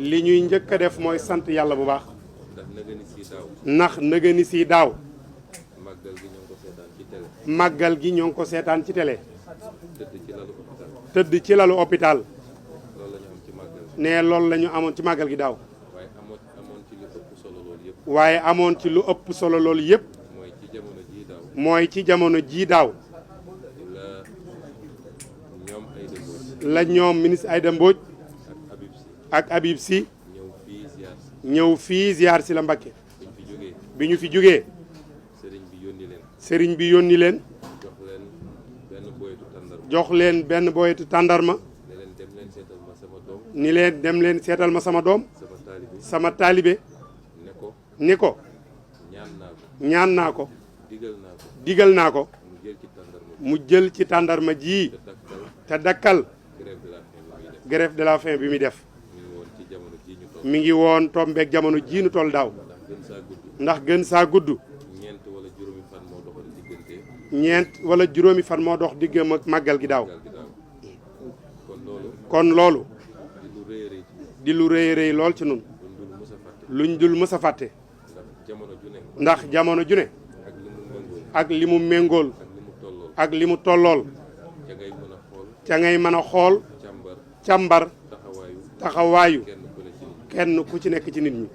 li ñuy njëkk a def mooy sant yàlla bu baax. ndax nëgëni si daaw. ndax nëgëni si daaw. màggal gi ñoo ngi ko seetaan ci télé. màggal gi ñoo ngi ko seetaan ci télé. tëdd ci lalu hôpital. loolu la ñu am ci màggal gi. ne loolu la ñu amoon ci màggal gi daaw. waaye amoon ci lu ëpp solo loolu yëpp. waaye amoon ci lu ëpp solo loolu yëpp. mooy ci jamono jii daaw. la ñoom ministre Aïda Mbodj. ak Habib Sy. ñëw fii ziar si la Mbacké. bi ñu fi jógee. sëriñ bi yónni leen. jox leen benn boyetu tàndarma. ni leen dem leen seetal ma sama doom. sama taalibe. ni ko. ñaan naa ko. digal naa ko. mu jël ci tàndarma ji. te dakkal. grève de la faim bi muy def. mi ngi woon tombeek jamono ji ñu toll daaw. ndax gën saa gudd. ñeent wala juróomi fan moo dox diggante. ñeent wala juróomi fan moo dox diggam ak màggal gi daaw. kon loolu. di lu rëy rëy lool ci nun luñ dul mës a fàtte. ndax jamono ju ne. ak li mu méngool. ak li mu tollool. ca ngay mën a xool. càmbar. taxawaayu. kenn ku ci nekk ci nit ñi.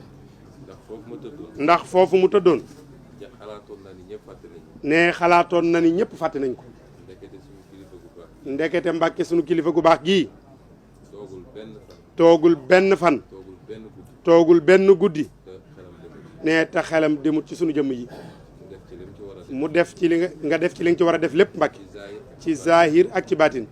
ndax foofu mu tëddoon. ne xalaatoon na ni ñëpp fàtte nañ ko. ndekete Mbàkke sunu kilifa gu baax gii. toogul benn fan. toogul benn guddi. ne te xelam demut ci sunu jëmm yi. mu def ci li nga def ci li nga ci war a def lépp Mbàkke. ci zahir ak ci baatin.